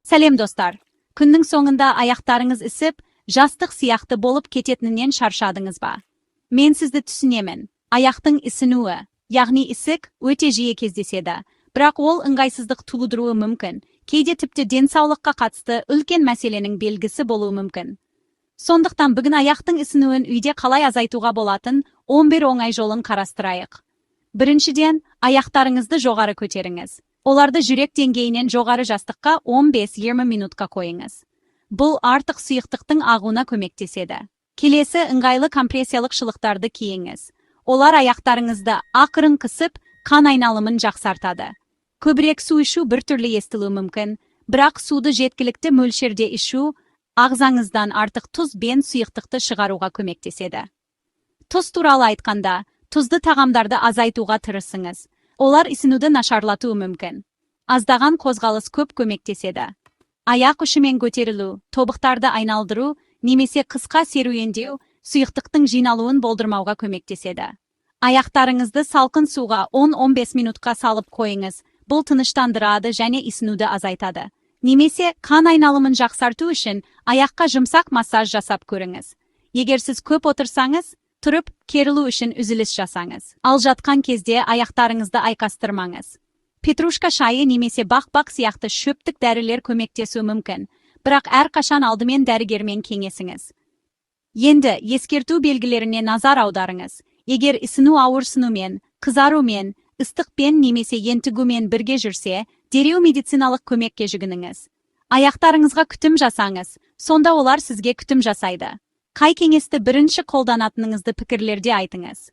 Сәлем, достар! Күннің соңында аяқтарыңыз ісіп, жастық сияқты болып кететінінен шаршадыңыз ба? Мен сізді түсінемін. Аяқтың ісінуі, яғни ісік, өте жиі кездеседі. Бірақ ол ыңғайсыздық тудыруы мүмкін. Кейде тіпті денсаулыққа қатысты үлкен мәселенің белгісі болуы мүмкін. Сондықтан бүгін аяқтың ісінуін үйде қалай азайтуға болатын 11 оңай жолын қарастырайық. Біріншіден, аяқтарыңызды жоғары көтеріңіз. Оларды жүрек деңгейінен жоғары жастыққа 15-20 минутқа қойыңыз. Бұл артық сұйықтықтың ағуына көмектеседі. Келесі, ыңғайлы компрессиялық шұлықтарды киіңіз. Олар аяқтарыңызды ақырын қысып, қан айналымын жақсартады. Көбірек су ішу біртүрлі естілуі мүмкін, бірақ суды жеткілікті мөлшерде ішу ағзаңыздан артық тұз бен сұйықтықты шығаруға көмектеседі. Тұз туралы айтқанда, тұзды тағамдарды азайтуға тырысыңыз. Олар ісінуді нашарлатуы мүмкін. Аздаған қозғалыс көп көмектеседі. Аяқ ұшымен көтерілу, тобықтарды айналдыру немесе қысқа серуендеу сұйықтықтың жиналуын болдырмауға көмектеседі. Аяқтарыңызды салқын суға 10-15 минутқа салып қойыңыз. Бұл тыныштандырады және ісінуді азайтады. Немесе қан айналымын жақсарту үшін аяққа жұмсақ массаж жасап көріңіз. Егер сіз көп отырсаңыз, тұрып, керілу үшін үзіліс жасаңыз. Ал жатқан кезде аяқтарыңызды айқастырмаңыз. Петрушка шайы немесе бақбақ сияқты шөптік дәрілер көмектесуі мүмкін, бірақ әрқашан алдымен дәрігермен кеңесіңіз. Енді ескерту белгілеріне назар аударыңыз. Егер ісіну ауырсынумен, қызарумен, ыстықпен немесе ентігумен бірге жүрсе, дереу медициналық көмекке жүгініңіз. Аяқтарыңызға күтім жасаңыз, сонда олар сізге күтім жасайды. Қай кеңесті бірінші қолданатыныңызды пікірлерде айтыңыз.